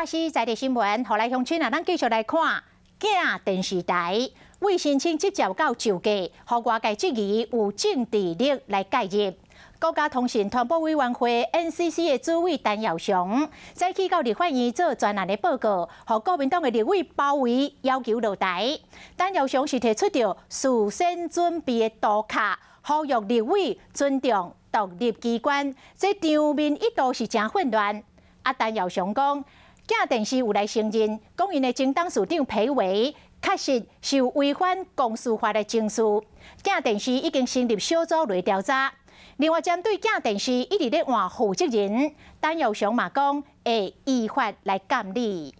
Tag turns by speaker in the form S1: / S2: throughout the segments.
S1: 華視在地新聞，予來鄉親啊，咱繼續來看鏡電視台為申請執照到就價，予外界質疑有政治力來介入。國家通訊傳播委員會 NCC 的主委陳耀祥，早起到立法院做專案的報告，予國民黨的立委包圍，要求落台。陳耀祥是提出著事先準備的圖卡，呼籲立委尊重獨立機關，這場面一度是誠混亂。啊，陳耀祥講，鏡電視有來承認，講𪜶的前董事長裴偉確實是有違反公司法的程序。鏡電視已經成立小組來調查。另外，針對鏡電視一直咧換負責人，陳耀祥嘛講會依法來監理。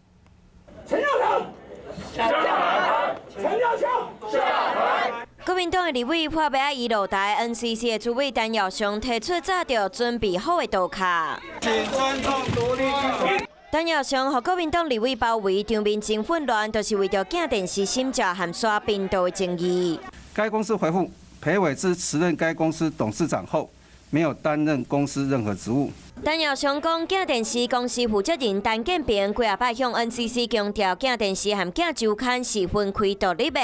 S2: 陳耀祥下台，陳耀祥下台。
S3: 國民黨的立委破欲愛伊落台，NCC 的主委陳耀祥提出早就準備好的圖卡。
S2: 請尊重獨立機關。
S3: 陳耀祥予國民黨立委包圍，場面真混亂，就是為著鏡電視審照和刷頻道的爭議。
S4: 該公司回覆，裴偉自辭任該公司董事長後，沒有擔任公司任何職務。
S3: 陳耀祥講，鏡電視公司負責人陳建平幾仔擺向 NCC 強調，鏡電視和鏡週刊是分開獨立的。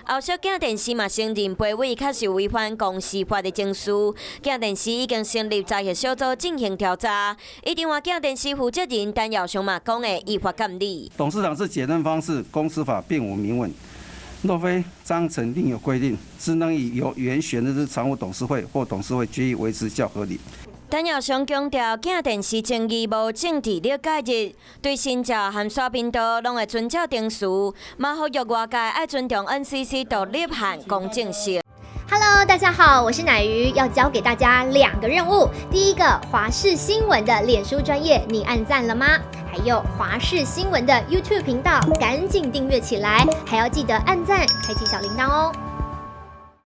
S3: 後續鏡電視嘛承認裴偉確實違反公司法的程序。鏡電視已經成立查核小組進行調查。伊另外鏡電視負責人陳耀祥嘛講會依法監理。
S4: 董事長之解任方式，公司法並無明文。若非章程另有規定，只能以由原選任之常務董事會或董事會決議為之較合理。
S3: 陳耀祥強調，鏡電視爭議無政治力介入，對新照和刷頻道攏會遵照程序，嘛呼籲外界愛尊重 NCC 獨立和公正性。
S5: Hello，大家好，我是乃瑜，要交給大家兩個任務。第一個，華視新聞的臉書專頁，你按讚了嗎？還有華視新聞的 YouTube 頻道，趕緊訂閱起來，還要記得按讚，開啟小鈴鐺哦。